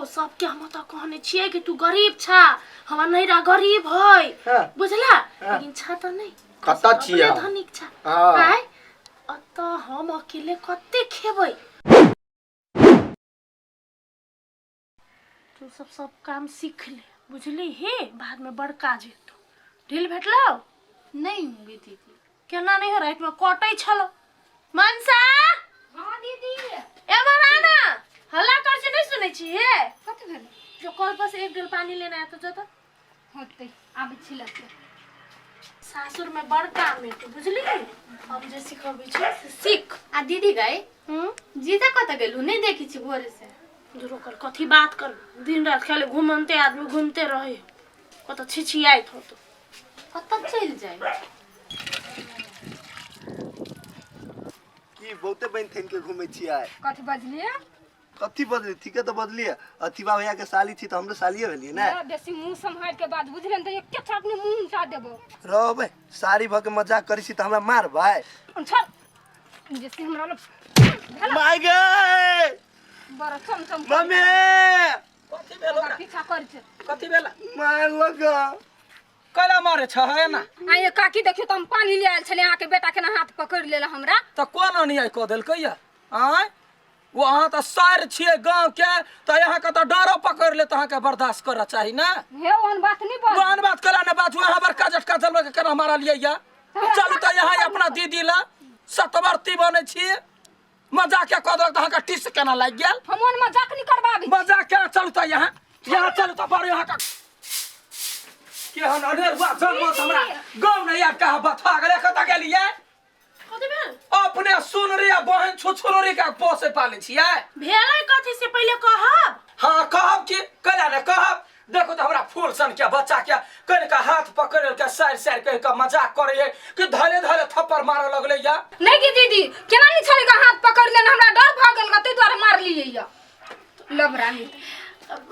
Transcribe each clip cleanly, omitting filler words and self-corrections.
सबके हम तऽ कहने छियै कि तू गरीब छा, हमर नैरा गरीब है। बुझला? लेकिन छा तऽ नहि। कतऽ छियै? अपने धनिक छा। आय अतऽ हम अकेले कते खेबै? तू सब सब काम सीख ले, बुझली हे? बाद में बड़ काज हेतौ। ढील भेटलौ? नहीं होंगे दीदी। केना नहीं हो, राति में कटै छलो। मनसा! हाँ दीदी। एमहर आ ना, हल्ला कर छै, नहीं सुनै छी हे? कथी भेल? जो कल पर से एक डेल पानी लेना है तो जो तो। होतै, आबै छी लग। सासुर में बड़ काम हेतौ, बुझली? हम जे सिखबै छी से सीख। आ दीदी गई, जीजा कतऽ गेलू? नहीं देखै छी भोरे से। रोकल कथी बात कर, दिन रात खाली घूमते आदमी घूमते रहे, कतऽ छिछियाइत होतो। कतऽ चलि जाय? की बहुते बनि थैन के घूमै छियै? कथी बजलियै? कथी बदली? ठीके तऽ बदलियै। अथीबा भैया के साली छी तऽ हमरो सालिये भेलियै ने। बेसी मुंह सम्हारि के बात, बुझलियै ने? तऽ एके थाप ने मुंह उठा देबो। रहबै साड़ी भऽ के मजाक करै छी तऽ हमरा मारबै? छोड़, बेसी हमरा लग माय गे! बड़ चमचम। मम्मी! कथी भेल ओकरा? पीछा कर छै। कथी भेल? मार लगा। कैला मारे छ है ना? आ ये काकी, देखियो तऽ हम पानी ले आयल छलियै, अहाँके बेटा केना हाथ पकड़ि लेला हमरा। तऽ कोन अन्याय कऽ देलकै या? आँय, ओ अहाँ तऽ सर छियै गाँव के, तऽ अहाँके तऽ डरो पकड़ि लेत, अहाँके बर्दाश्त करऽ चाही ने। हे, ओहन बात नहि बाज। ओहन बात करा ने बाजू। अहाँ बड़का झटका जलबै के केना मारलियै या? चलू तऽ यहाँ अपना दीदी ला सतवर्ती बनै छी, मजाक के कऽ देलक तऽ अहाँके टीस केना लागि गेल? हम ओहन मजाक नहि करबाबै। मजाक केना? चलू तऽ यहाँ, यहाँ चलू तऽ। बड़ यहाँ का केहन अनेर हुआ जन्म हमरा गाँव नहि आबि कऽ बथा गेलै। कतऽ गेलियै? कथी भेल? अपने सुन रे आ बहन छुछुनरी के पोसे पाले छियै। भेलै कथी से पहिले कहब। हाँ कहब कि कैला ने कहब? देखो तऽ हमरा फूल सन के बच्चा के कनि के हाथ पकड़ के साइर साइर कहि के मजाक करे है कि धले धले थप्पड़ मारऽ लगलै या। नहि कि दीदी, केना नहि छलै के हाथ पकड़ि लेने, हमरा डर भऽ गेल ताहि दुआरे मारलियै या लबरा नहीं।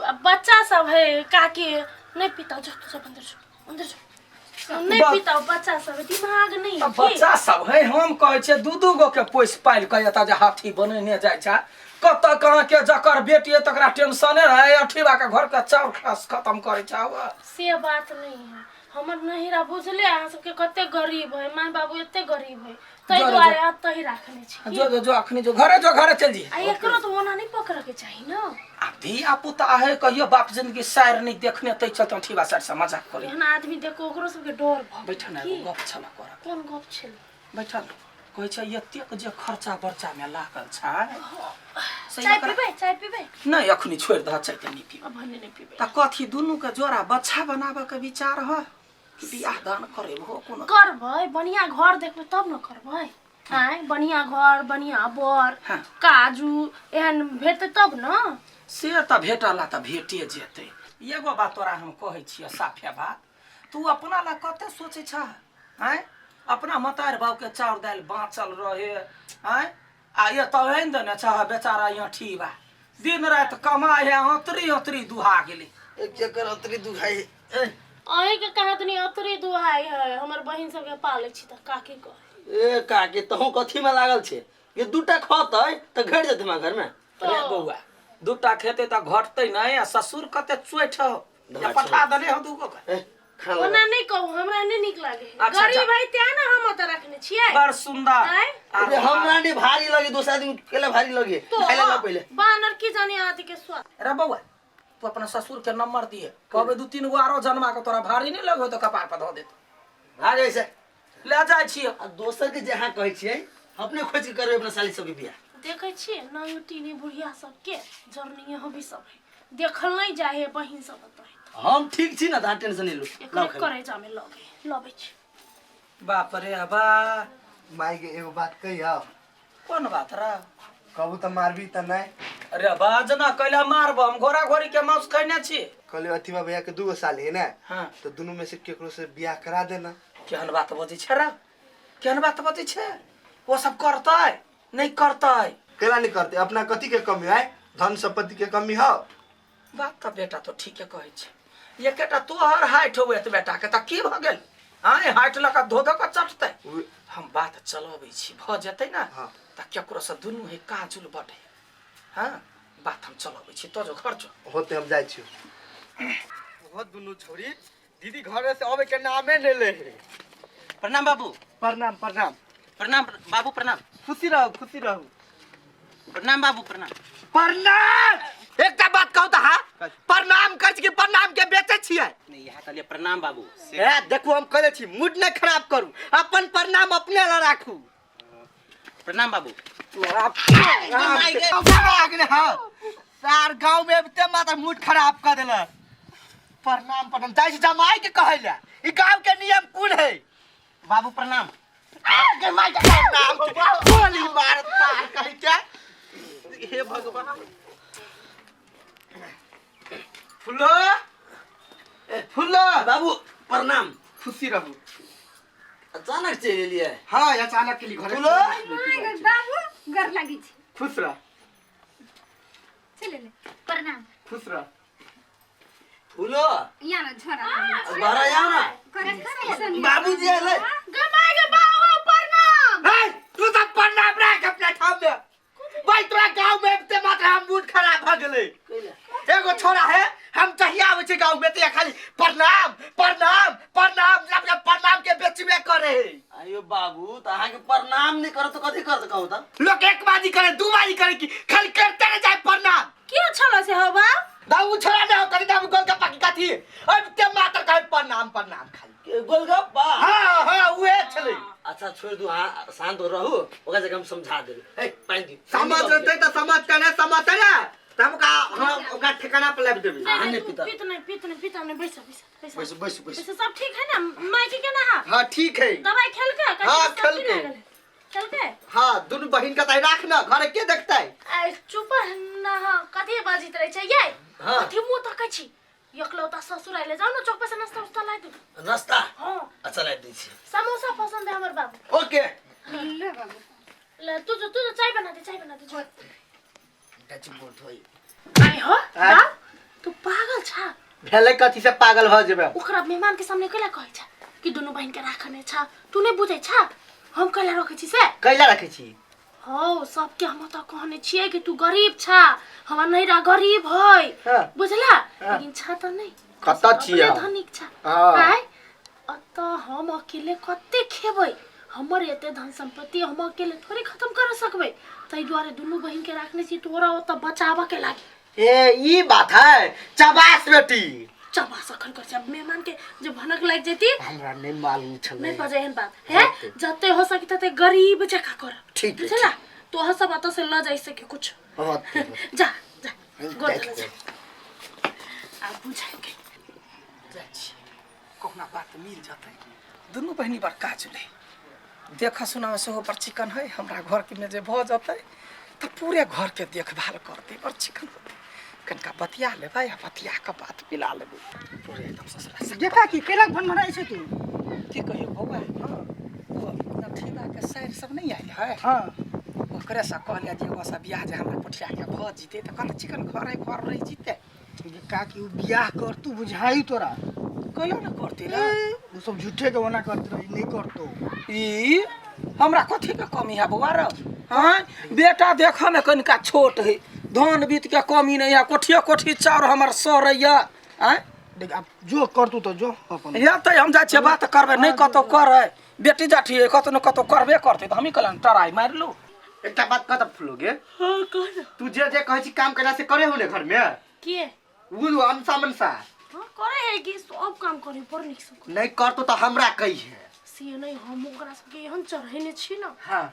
अब बच्चा सब है काकी, नहीं पीता। जो तू सब अंदर जो, अंदर जो। नहीं पीता, बच्चा सब है, दिमाग नहीं है। तऽ बच्चा सब है, हम कहै छियै दू दू गो के पोसि पालि कऽ एतऽ जे हाथी बनेने जाइ छै, कतऽ कहाँ के जकर बेटी है तकरा टेंशने रहै, अठीबा के घर के चाउर खास खत्म करै छै। से बात नहीं है। हमर नहिरा बुझले अहाँ सबके कते गरीब है, माय बाबू एते गरीब है, ताहि जो रे, दुआरे एतऽ ही राखने छी। जो जो जो, अखनी जो घरे, जो घरे चल जी। आ एकरो तऽ ओना नहीं पकड़े के चाही ना। आ धिया पुता है, कहियो बाप जिंदगी सायर नहीं देखने, तै चलते अठीबा सायर से मजाक करे। एहन आदमी देखो ओकरो सबके डर भऽ बैठल ने, एगो गप छल करब। कोन गप छल? बैठल कहै छै एतेक जे खर्चा बर्चा में लागल छै से चाय एकरा- पीबै? चाय पीबै? नहि, अखनी छोड़ि दह, चाय तऽ नहि पीब। अब भने नहीं पीबै। तऽ कथी दुनू के जोड़ा बच्चा बनाबऽ के विचार ह कि बियाह दान करेबहो कोनो? करबै, बढ़िया घर देखबै तब न करबै। आँय, बढ़िया घर, बढ़िया बर, काजू एहन भेटतै तब न। से तऽ भेटला तऽ भेटे जेतै। एगो बात तोरा हम कहै छियह साफे बात, तू अपना ला कते सोचै छह? आँय, अपना मतार बाबूके चाउर दालि बाँचल रहे, आँय, आ एतऽ आनि देने छह, बेचारा यहाँ ठीबा दिन राति कमाइ है, अतरी अतरी दुहा गेलै। एक चक्कर अतरी दुखाइ है। अहीं के कहाँ तनी अतरी दुहाई है, हमर बहिन सबके पालै छी तऽ काकी कहे। ए काकी, तहूँ कथी में लागल छे? ये दूटा खतै तऽ घटि जेतै हमरा घर में। अरे बौआ, दूटा खेतै तऽ घटतै नहि? आ ससुर कते चोइठ हो जे पठा देने हो दूगो के। ए, खाना लगा। ओना नहीं कहू, हमरा नहीं नीक लागे है। अच्छा, गरीब अच्छा। है तें ना हम ओतऽ रखने छियै। बड़ सुंदर। आँय? अरे हमरा नहीं भारी लगे, दोसर आदमी केला भारी लगे। तो खाइ ला पहिले। बानर की जाने आदि के स्वाद। अरे बौआ, तू अपना ससुर के नंबर दिए, कहबे दू तीन गो आरो जन्मा के तोरा भारी नहीं लगो तो कपार पर धो देत। भाग ऐसे। ले जाइ छियै। आ दोसर के जहाँ कहै छियै, अपने खोज के करबै अपना साली सबके बियाह। देखै छियै नंगटीनी बुढ़िया सबके जरनीये हबी सब है, देखल नहीं जाए है बहिन सब ओतऽ है। हम ठीक छी ना, तऽ अहाँ टेंशन नहीं लू। एकरे करे जामे लगे लबै छी। बाप रे बा। माय के एगो बात कहिया। कोन बात रे? कहू तऽ मारबी तऽ नहि? अरे बाज ना, कैला मारब? हम घोड़ा घोड़ी के मांस खैने छी। कहलियो अथीबा भैया के दूगो साली है ने। हाँ। तो दुनू में से केकरो से बियाह करा देना। केहन बात बजै छै रे, केहन बात बजै छै? ओ सब करतै नहि करतै? केला नहीं करते? अपना कथी के कमी है? धन संपत्ति के कमी हो? बात तऽ बेटा तो ठीके कहै छै। एकेटा तोहर हाइट हो एतबे टा के तऽ की भऽ गेल? आँय, हाइट लऽ कऽ धो धो कऽ चटतै। हम बात चलबै छी, भऽ जेतै ने। हाँ। तऽ केकरो से दुनू है काजुल बटे। हाँ, बात हम चलबै छी तो जो घर जो। होते हम जाइ छी। वो दुनू छोरी दीदी घरे से आवे के नामे ले ले है। प्रणाम बाबू। प्रणाम प्रणाम। प्रणाम बाबू प्रणाम। खुशी रहू खुशी रहू। प्रणाम बाबू प्रणाम। प्रणाम। एकटा बात कहू त हां, प्रणाम कर छी प्रणाम के बेचे छियै? नहीं यहाँ कहलिए प्रणाम बाबू। ए देखू हम कहले छी मूड न खराब करू, अपन प्रणाम अपने ला राखू। प्रणाम बाबू। हां सार गांव में अबते माता मूड खराब कर देला। प्रणाम प्रणाम जाय छी जमाई के कहैला, ई गांव के नियम कोन है? बाबू प्रणाम। के माई के प्रणाम गोली मार पार कहि के। हे भगवान। फुलो ए फुलो बाबू प्रणाम। खुशी रहू। अचानक चलि एलियै? हां अचानक के लिए घरे। फुलो बाबू घर लागी छी। खुश रह। चले ले प्रणाम। खुश रह। फुलो यहाँ ना छोरा बाहर आओ ना। बाबूजी आले। गमाय के बाबू प्रणाम। ए तू सब प्रणाम राख अपना ठाम में। भाई तोरा गांव में अबते मात्र हम मूड खराब भ गेलै। एगो छोरा है हम चाहिए आवे छै गांव में त खाली प्रणाम प्रणाम प्रणाम अपना प्रणाम के बेचबे करे है। आयो बाबू त अहाँ के प्रणाम नहीं करत त कथी करत कहू त? लोग एक बाजी करे दू बाजी करे की खाली करते रह जाए प्रणाम। के छलो से हो बा? दाऊ छोरा ने हो करी दाऊ गोलगप्पा की कथी अब ते मात्र कहे प्रणाम प्रणाम खाली। गोलगप्पा? हां हां उहे छलै। अच्छा छोड़ दू, हां शांत हो रहू, ओकरा जगह हम समझा देबै। ए पानि दी। समझ रहतै त समझते ने समझते ने त हम का हां ओकरा ठिकाना पर लाबि देबै। अहाँ नहीं पीता। पीत नहीं पीत नहीं पीता नहीं। बैस बैस बैस बैसू बैसू बैसू। बैस। सब ठीक है ना? माई के केना है? हां ठीक है। दवाई खेल के? हां खेल के। खेल के? हां दुनू बहिन के तै राख ना, घर के देखतै? आ चुप ना। हां कथी बाजित रहै छै यै? हां कथी मुंह तकै छी? एकलौता ससुर आइले जाऊ ना चौक पर से नाश्ता उस्ता ला दे। नाश्ता? हां अच्छा ला दै छी। समोसा पसंद है हमर बाबू। ओके ले बाबू ले तू जो चाय बना दे, चाय बना दे। जो डच बोल होई। आइ हो बाप तू पागल छा? भेलै कथी से पागल भ जेबे? ओकरा मेहमान के सामने कैला कहै छा कि दुनू बहिन के राखने छा? तू नहीं बुझै छा हम कैला रखै छी से? कैला रखै छी? हो सबके हम त कहने छियै कि तू गरीब छा, हमर नैरा गरीब है बुझला, लेकिन छा त नहीं। कत छियै? धनिक छा। आइ अत हम अकेले कते खेबै? हमर एते धन संपत्ति हम अकेले थोड़े खत्म कर सकबै, तै दुआरे दुनू बहिन के राखने छी तोरा ओत बचाबऽ के लागी। ए ई बात है चबास बेटी। चबास अखन कर छै मेहमान के जे भनक लागि जेती। हमरा नहीं मालूम छलै। नहीं बजे एहन बात है, जते हो सके तते गरीब जका कर। ठीक बुझला? तो सब अत से ल जाय सके कुछ। जा जा गोर जा आ बुझाइ के जाइ छी कहुना बात मिल जतै। दुनू बहिनी बड़ काज ले देखा सुना सेहो बड़ चिकन है। हमरा घर के में जे भ जतै त पूरे घर के देखभाल करतै, बड़ चिकन होतै। कनका बतिया लेबै आ बतिया के बात मिला लेबै पूरे एकदम ससुरा। देखा कि केना भनभनाइ छै तू? की कहियो बौआ, ओ नथिबा के साइर सब नहीं आयल है। हां ओकरे से कहलियै जे एगो से बियाह जे हमरा पोठिया के भ जीते त कत चिकन घर है घर रहि जीते। काकी उ बियाह कर तू बुझाई तोरा कहियो न करते रे। उ सब झूठे के ओना करत रही नहीं करतो। ई हमरा कथी के कमी है बौआ रो? हां बेटा देखऽ में कनिका छोट है, धन बीत के कमी नहीं है, कोठियो कोठी चाउर हमर सरैया। आँय देख अब जो करतू तो जो अपन या त हम जाइ छियै बात करबै, नहीं कतौ करै बेटी जाठी है कतौ न कतौ करबे करतै त हमही कहलन टराइ मारि लू। एकटा बात कह त फुलो गे। हां कह न। तू जे जे कहै छी काम कैला से करे हो ने घर में? के उ अनसा मनसा। हां करे है कि सब काम करे पर निक से नहीं करतो त हमरा कही है से नहीं। हम ओकरा सबके एहन चढ़ेने छी न। हां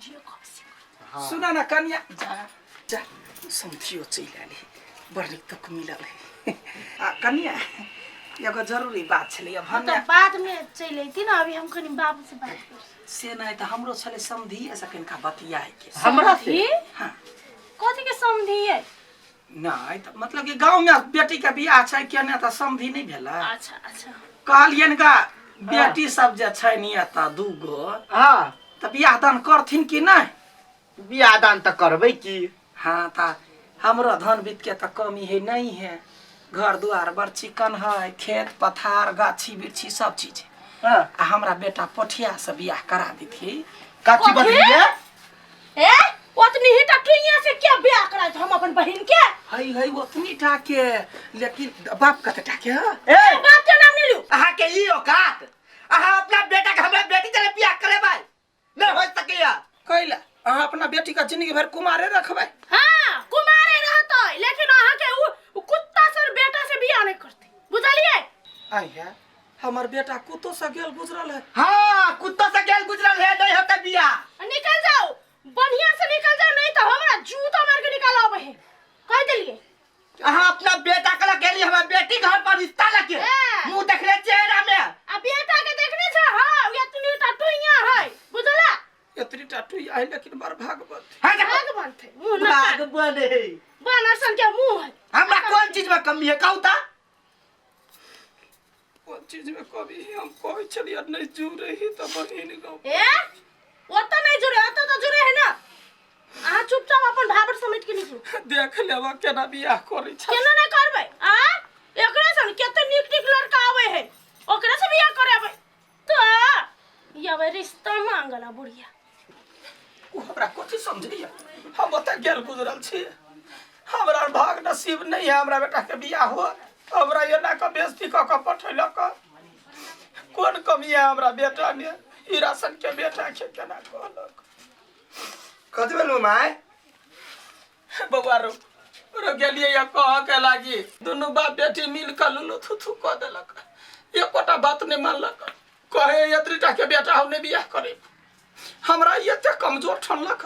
जे कह से। सुन न कन्या जा जा समथियो चलि आयल बड़ नीक तक मिलल है। आ कन्या एगो जरूरी बात छलै अब हम त बाद में चलि अइती न, अभी हम कनी बाबू से बात कर। से नहीं त हमरो छलै समधिए से कनिका बतियाए के। हमरा से? हां कथी के समधि है? नहीं त मतलब कि गांव में बेटी के बियाह छै केने त समधि नहीं भेलै। अच्छा अच्छा कहलियन का बेटी सब जे छै नि एतऽ दूगो। हां त बियाह दान करथिन कि नहीं? बियाह दान त करबै की। हाँ त हमरो धन वित्त के त कमी है नहीं है, घर दुआर बड़ चिकन है, खेत पथार गाछी बिरछी सब चीज है। हाँ। आ हमरा बेटा पोठिया से बियाह करा देथी। कथी बजलियै? ए ओतनी ही टा टुइया से क्या बियाह कराइत हम अपन बहिन के? हई हई ओतनी टा के, लेकिन बाप कते टा के है? ए बाप के नाम नहीं लू। अहाँ के ई औकात, अहाँ अपना बेटा के हमरा बेटी चले बियाह करेबै नहीं हो सकैया। कैला अहाँ अपना बेटी का जिंदगी भर कुमारे रखबै? हां कुमारे रहतै, लेकिन अहाँ के उ कुत्ता सर बेटा से बियाह नहीं करतै, बुझलियै? आई है हमर बेटा कुत्तो से गेल गुजरल है। हाँ कुत्तो से गेल गुजरल है, नहीं होते बियाह। निकल जाओ, बढ़िया से निकल जाओ, नहीं तो हमरा जूता मार के निकाल आवे है, कह देलिए। अहाँ अपना बेटा के लगे हमरा बेटी घर पर रिश्ता लगे मुंह देखले चेहरा में, आ बेटा के देखने छ। हां एतनी टा टुइया है, बुझला? एतनी टा टुइया है लेकिन बड़ भागवत है। भागवंत है, मुंह न भागवंत है, बनसन के मुंह है। हमरा कौन चीज में कमी है कहू ता? कौन चीज में कमी है हम कहै छलियै नहीं जुड़े ही त बहिन गौ। ए ओत नहीं जुड़े, ओत तो जुड़े है ना। अहाँ चुपचाप अपन भाबर समेट के निकलू। देख लेबा केना बियाह करै छ। केना नहीं करबै? आ एकरा सन कते नीक नीक लड़का आवे है, ओकरा से बियाह करेबै तो यावे रिश्ता मांगला बुढ़िया। उ हमरा कथि समझैया, हम ओत गेल गुजरल छी, हमरा भाग नसीब नहीं है हमरा बेटा के बियाह हो, हमरा एना के बेइज्जती क के पठैलक। कोन कमी है हमरा बेटा में? ई राशन के बेटा के केना कहलक? कथि भेल my? बौआ रो रो गेलियै या कह के लागी दुनू बाप बेटी मिल के लुलु थुथु क देलक, एकोटा बात नहीं मानलक। कहे एतरी टा के बेटा हम नहीं बियाह करे, हमरा एते कमजोर ठनलक।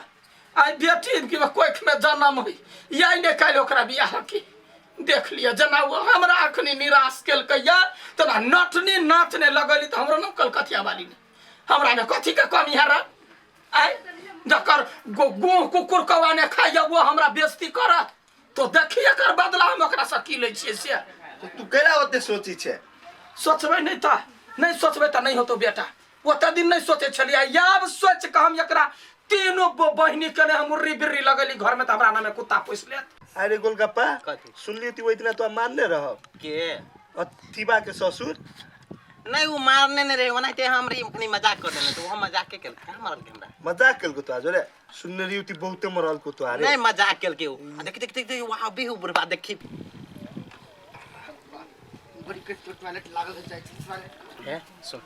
आइ बेटी के कोख में जन्म होइ या ने काल्हि ओकरा बियाह की देख लिया जना हमरा अखनी निराश केलकैया तना नटनी नाचने लगली त हमरो न कलकतिया वाली ने हमरा में कथी के कमी है रे? आइ जकर गो कुकुर कौआ ने खाइया वो हमरा बेइज्जती करत तो देखी एकर बदला हम ओकरा से की लै छियै से। तू कैला ओते सोची छे? सोचबै नहीं त नहीं सोचबै त नहीं होतो बेटा। ओते दिन नहीं सोचे छलियै, आब सोच के हम एकरा तीनों बहिनी के ने हम उर्री बिर्री लगली घर में त हमरा नामे कुत्ता पोस लेत। अरे गोलगप्पा सुनली ती इतना तो मानने रह के अथीबा के ससुर नहीं वो मारने नहीं रहे, ओनाहिते हमरी कनी मजाक कर देने तो वो मजाक के केल कहां मारल के हमरा मजाक केल को तो आजो रे सुनने रही ती बहुते मरल को तो अरे नहीं मजाक केल के आ देख देख देख वहां भी बुढ़बा देखी बड़ी के टॉयलेट लागल है जाय छी टॉयलेट है। सुन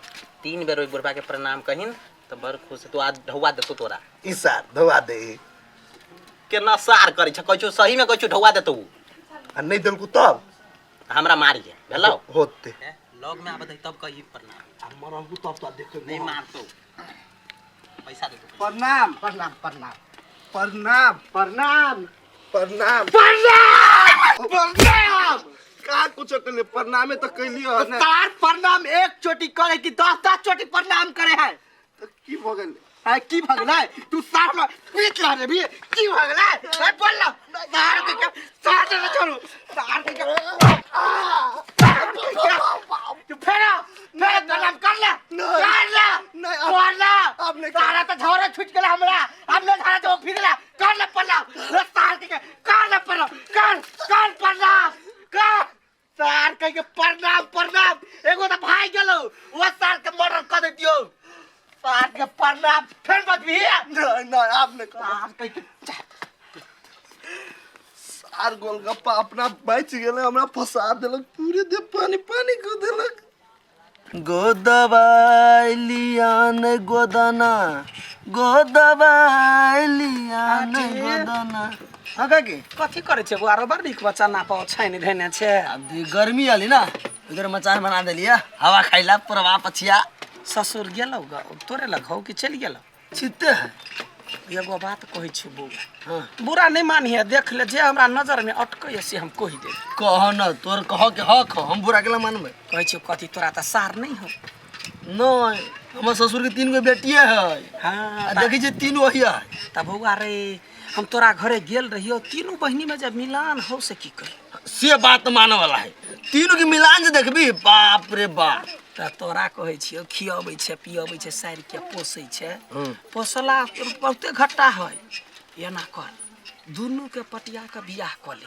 3 बेर ओइ बुढ़बा के प्रणाम कहिन त बड़ खुश तू आज ढौआ देतो तोरा। ई सार ढौआ दे केना सार करै छ कहै छौ सही में कहै छौ ढौआ देतो आ नहीं देलकू तब हमरा मारिए भेलौ होते लग में आबत है तब कही प्रणाम आ मरलकू तब तो देखो नहीं मारतो पैसा दे दो। प्रणाम प्रणाम प्रणाम प्रणाम प्रणाम प्रणाम प्रणाम प्रणाम का कुछ कले प्रणामे तो कैलियो है ना। तार प्रणाम एक चोटी करे कि 10-10 चोटी प्रणाम करे है तो की भ गेल है? की भ गेलै? तू सार में पीट ला रे भी की भ गेलै? ए बोल ना सार के सार के छोड़ू सार के तू फेरा फेरा प्रणाम कर ले कर ले नहीं कर ले अब नहीं सारा तो झोरा छूट गेला हमरा, अब नहीं झाड़ा तो फिर गेला। कर ले प्रणाम सार के कर ले प्रणाम कर कर प्रणाम कर सार के प्रणाम प्रणाम। एगो तो भाई गेलो वो सार के मर्डर कर देतियो। सार के प्रणाम फिर बदबी नहीं नहीं आप नहीं सार के सार गोलगप्पा अपना बच गेलै हमरा फंसा देलक पूरे देह पानी पानी कर देलक। गोदवालियान गोदना गोदवालियान गोदना। हाँ काकी कथी करै छै बौआ रो? बड़ नीक बच्चा नापा छैन धेने छै। अब गर्मी आली ना उधर मचान बना देलिया हवा खाइला पुरवा पछिया। ससुर गेलौ ग तोरे लग हौ कि चलि गेलौ? छिते है एगो बात कहै छी बौआ। हाँ। बुरा नहीं मानिहे, देख ले जे हमरा नजर में अटकै से हम कहि देब। कह न तोर कह के हक हो, हम बुरा केला मानबै? कहै छी कथी तोरा त सार नहीं हो? नहीं हमर ससुर के 3 गो बेटिए है। हाँ देखै छी 3 वही है। त बौआ रे हम तोरा घरे गेल रहियो तीनों बहिनी में जब मिलान हो से की कही से बात माने वाला है। तीनों के मिलान जे देखबी बाप रे बाप। त तोरा कहै छियो खियाबै छै पियाबै छै सारि के पोसै छै, पोसला बहुते घट्टा है। एना कर दुनू के पटिया के बियाह कऽ ले,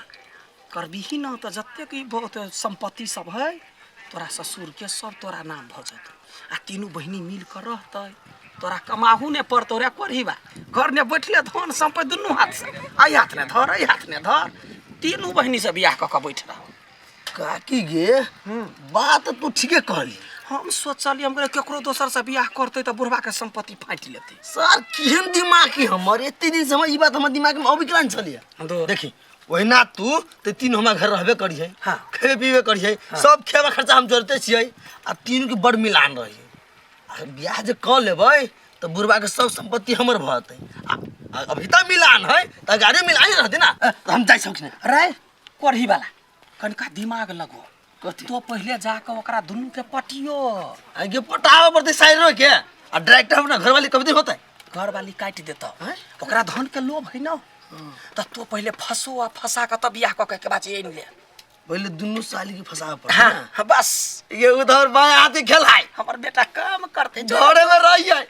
करबिही न त जतेक ई बहुत संपत्ति सब है तोरा ससुर के सब तोरा नाम भऽ जेतौ आ तीनू बहिनी मिल कऽ रहतै। तोरा कमाहू ने पड़तो रे कोढ़ी बा घर ने बैठले धन संपत्ति दुनू हाथ से आई हाथ ने धर आई हाथ ने धर तीनू बहिनी से बियाह कऽ के बैठ रह। काकी गे बात तू ठीके कहली। हम सोचलियै हम कहलियै केकरो दोसर से बियाह करतै तऽ बुढ़वा के संपत्ति फाटि लेतै। सर केहन दिमाग है हमर, एते दिन से हमर ई बात हमर दिमाग में अबै केना छलियै। देखी ओहिना तू तऽ तीनू हमरा घर रहबे करिहे, हाँ। खेबे पीबे करिहे, सब खेबा खर्चा हम जोड़ते छियै आ तीनू के बड़ मिलान रही। आ बियाह जे कऽ लेबै तऽ बुढ़वा के सब संपत्ति हमर भऽ जेतै। आ अभी तऽ मिलान है तऽ गाड़ी मिलान रहतै ना। तऽ हम जाइ छौ कि नहि? रे कोढ़ी वाला कनिका दिमाग लगो, तो पहले जाके ओकरा दुनू के पटियो। आगे पटाबऽ पड़तै साइरो के आ डायरेक्ट अपना घरवाली कभी होतै, घरवाली काटि देतौ, ओकरा धन के लोभ है ना। तऽ तो पहले फंसो आ फंसा के तब बियाह कऽ के बाद आनि ले। पहले दुनू साली के फंसाबऽ पड़तै। हाँ, हाँ, बस ये उधर बाएं हाथ खेल है, हमर बेटा काम करतै, घरे में रहियै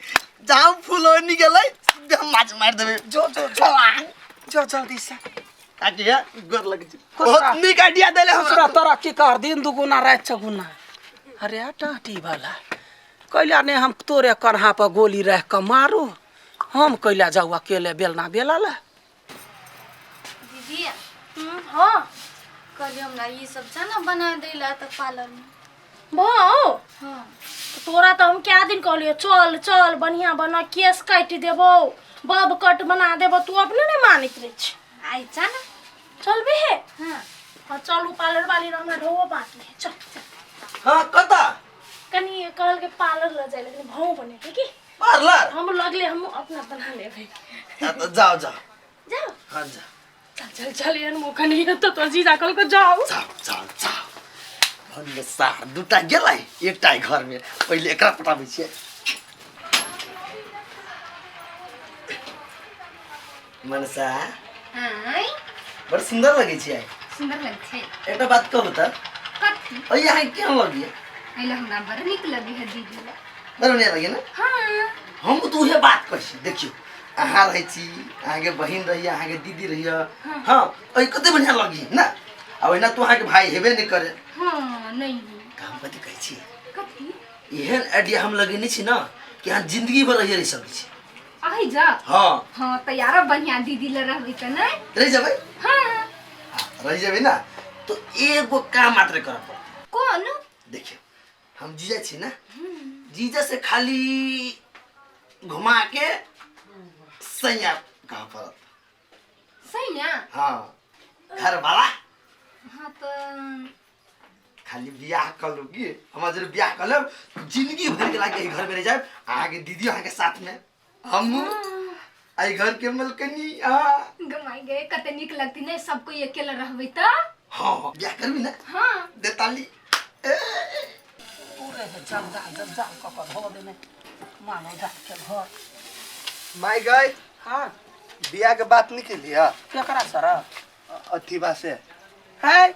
जहाँ फूल होनी गेलै सीधे हम माछ मारि देबै। जो जो जो जो जल्दी से। काकी हे गोर लगै छी, बहुत नीक आइडिया देले हमरा। तोरा की कर दिन दुगुना राति चौगुना। अरे टाटी वाला कैला ने हम तोरे कन्हा पर गोली रख के मारू, हम कैला जाऊ अकेले बेलना बेला ला। दीदी हाँ कहलियै हमरा ई सब जाना बना दैला तऽ पार्लर में। भाऊ हाँ तोरा तऽ हम क्या दिन कहलियै चल चल बढ़िया बना केस काटि देबौ बब कट बना देबौ, तू अपने नहीं मानैत रहै छी। आइ जाना चलबे हे? हाँ हाँ चलू पार्लर वाली हमरा ढोबो बाकी है, चल चल। हाँ कतऽ? कनी कहल के पार्लर ल जाय लेकिन भाऊ बनेतै की पार्लर? हम लगले हम अपना बना लेबै। तऽ जाओ जाओ जाओ। हाँ जाओ। चल चल चल एहन मौका नहीं है तो तोर जीजा कहल के जाओ। जाओ जाओ जाओ। भन्ने सार दूटा गेलै एकटा घर में पहिले एकरा पटाबै छियै। मनसा आँय बड़ सुंदर लगै छियै। सुंदर लगै छै। एकटा बात कहू तऽ? कथी? अइ अहाँ केहन लगैए? अइला हमरा बड़ नीक लगै है दीदी। बड़ बढ़िआँ लगैए ने? हाँ हम तऽ उहे बात कहै छी। देखियौ अहाँ रहै छी, अहाँके बहिन रहैए, अहाँके दीदी रहैए, हाँ अइ कते बढ़िआँ लगैए ने। आ ओहिना तऽ अहाँके भाय हेबे नहि करे। हाँ नहीं। तऽ हम कथी कहै छी? कथी? एहन आइडिया हम लगेने छी ना कि अहाँ जिंदगी भर रहिए रहि सकै छी। अहि जा। हाँ हाँ तऽ यारो बढ़िया दीदी ल रहबै तऽ नहि? रहि जेबै? हाँ रहि जेबै ना तो एगो काम मात्र करऽ पड़तै। कोन? देखियौ हम जीजा छी ना, जीजा से खाली घुमा के सैया कहाँ पड़त। सैया? हाँ घरवाला। हाँ तऽ खाली बियाह कर लू की हमरा जरूर बियाह कर लेब, जिंदगी भर के लागे घर में रह जाए, अहाँके दीदी अहाँके साथ में हम आई घर के मलकनी। आ गमाई गए कते नीक लगती ने सब कोई अकेला रहबै तऽ। हाँ बियाह करबी ना? हाँ दे ताली। पूरे जंजाल जंजाल कऽ कऽ धो देने मानो जात के घर। माय गए। हाँ बियाह के बात निकलिया केकरा सर? अथी बा से है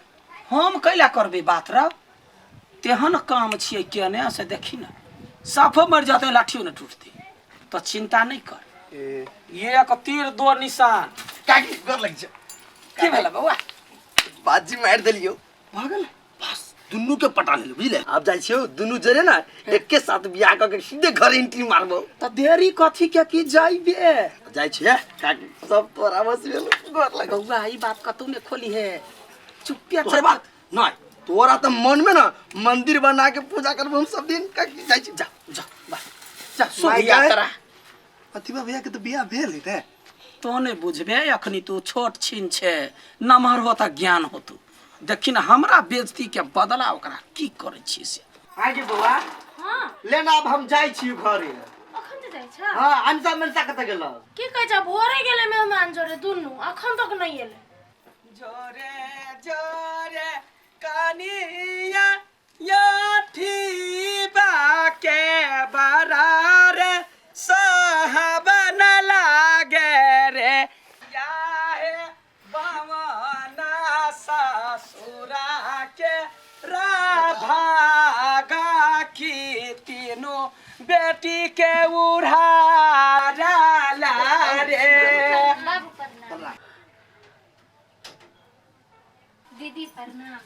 हम कैला करबै बात रह, तेहन काम छियै केने से देखी ना साफो मर जाते लाठियो न टूटते, तो चिंता नहीं कर। एक तीर दो निशान। काकी गोर लग जा। की भेल बौआ? बाजी मारि देलियौ। भऽ गेलै? बस दुनू के पटा लेलु बुझले। आब जाइ छियौ दुनू जरे ना एके साथ बियाह कऽ के सीधे घर एंट्री मारबौ। तऽ देरी कथी के की जाइबे? जाइ छियै काकी सब तोरा बस भेल गोर लग। बौआ ई बात कतौ ने खोली है, चुप्पे। तोहर बात नहीं, तोरा तऽ मन में ना मंदिर बना के पूजा करबो हम सब दिन। काकी जाइ छी। जा जा बस जा शुभ यात्रा। अतिबा भैया के तऽ बियाह भेल है। तो नहीं बुझबे अखनी, तू छोट छिन छे, नमहर होता ज्ञान होतू। देखी ना हमरा बेइज्जती के बदला ओकरा की करै छी से। आगे बौआ। हाँ लेना अब हम जाइ छी घरे। अखन तऽ जाइ छ? हाँ अनसा मनसा कतऽ गेल? की कहै छ भोरे गेलै मेहमान जोरे दुनू अखन तक नहीं एलै। जोरे जोरे कनिया याठी बाके बरारे साहब न लागे रे या हे बावना ससुरा के राभागा की तीनों बेटी के उड़ा रे। दीदी प्रणाम।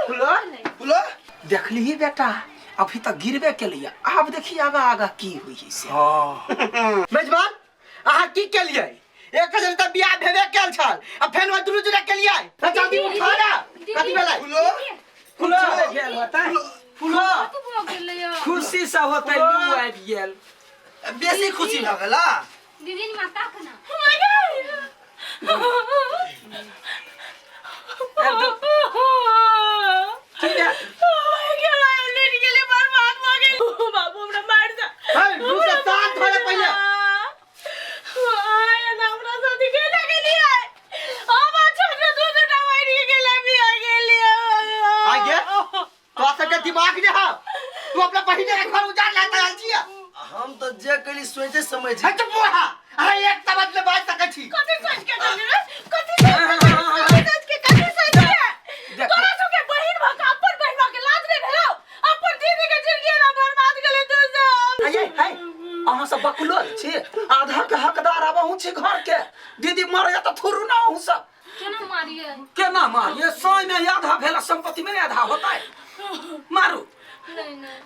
फुलो फुलो देखली बेटा अभी तक गिरबे के लिए आब देखी आगा आगा की हुई है से। मेजबान अहाँ की केलियै? एक जन त बियाह भेबे केल छल आ फेर ओइ दुनू जना केलियै। त जल्दी उठा ना। कथी भेलै? फूलो फूलो गेल होतै। फूलो कथी भऽ गेलै यौ? खुशी से होतै लू आबि गेल। बेसी खुशी भऽ गेला। दीदी ने माता के ना। की भेल? बाबू हमरा मार जा। हे रुक जा, शांत हो जा पहिले। आय ना हमरा साथी केना गेलियै? हम छोटे दू दूटा बहिन के गेला बियाह गेलियै। आ गे तोरा सबके दिमाग ने हौ। तू अपना बहिने के घर उजाड़ लाता आयल छियै। हम तऽ जे कैली सोचे समझ। हे चुप हो, अहाँ एक शब्द ने बाजि सकै छी। कथी सोच के गेली रे? कथी सोच के? कथी सोच के? कथी सोच के? तोरा सबके बहिन भऽ के अपन बहिन भऽ के लाज नहि भेलौ? अपन दीदी के जिंदगी एना बर्बाद गेलै तू सब। आये है अहाँ सब बकुलल छी, आधा के हकदार आब अहूँ छी घर के। दीदी मर जात थोड़ू ना अहूँ सब। केना मारियै? केना मारिए? सौ में आधा भेला संपत्ति में आधा होता है। मारू। नहीं नहीं।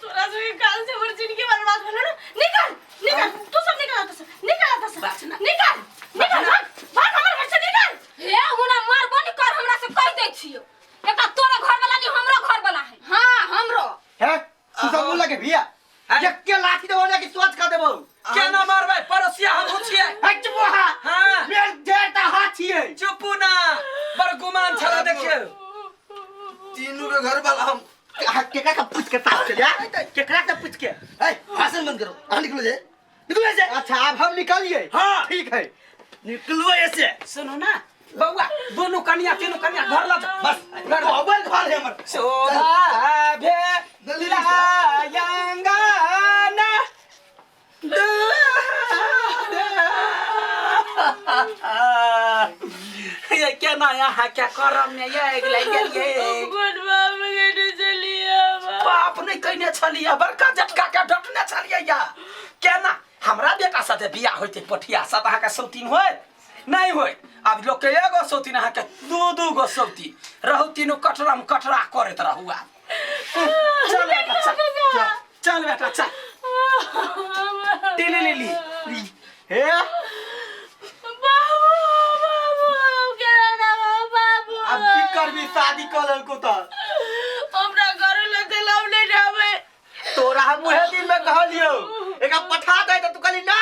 तोरा सबके काल से हमर जिंदगी बर्बाद भेलौ ने। निकल निकल तू सब, निकल एतऽ से, निकल एतऽ से। बात ना। निकल निकल, भाग भाग हमर घर से निकल। हे हुना मारबो नहीं कर, हमरा से कह दै छियो। एकटा तोरा घर वाला नहीं, हमरो घर वाला है। हाँ हमरो। हे तू सब बोल लगे भैया एके लाठी देबो ने कि सोच कर देबो। केना मारबै? पड़ोसिया हमहूँ छियै। हे चुप हो। हाँ। मेर डेढ़टा हाथ छियै। चुपू ना, बड़ गुमान छला देखियौ। तीनू के घर वाला हम केकरा के पूछ के साथ चल जा, केकरा के पूछ के? ए भाषण बंद करो, अहाँ निकलो जे, निकलो जे। अच्छा अब हम निकलिए। हाँ। ठीक है निकलो ऐसे। सुनू ना बौआ, दोनों कनिया तीनों कनिया घर ला जा। बस घर अबल घर है हमर। शोभा भे जल्दी लायंगाना ये केना यहाँ क्या करम ने ये गेलै गेलियै। अपन बाप के चलिए। बाप नहीं कहने छलियै, बड़का झटका के डटने छलियै। या केना हमरा बेटा साथे बियाह होइते पठिया साथ अहाँके सौतीन होइत नहीं होइत। आब लोक के एगो सौतीन, अहाँके दू दू गो सौतीन रहू, तीनू कटराम कटरा करैत रहू। आब चल बेटा चल, चल बेटा चल। ली ली ली। हे बाबू बाबू केना बाबू। अब की करबी शादी कऽ लेलको तऽ? हमरा घर ले दिलाव नहीं जावे। तोरा हम उहे दिन में कहलियो एकरा पठा दे तऽ तू कहली ना।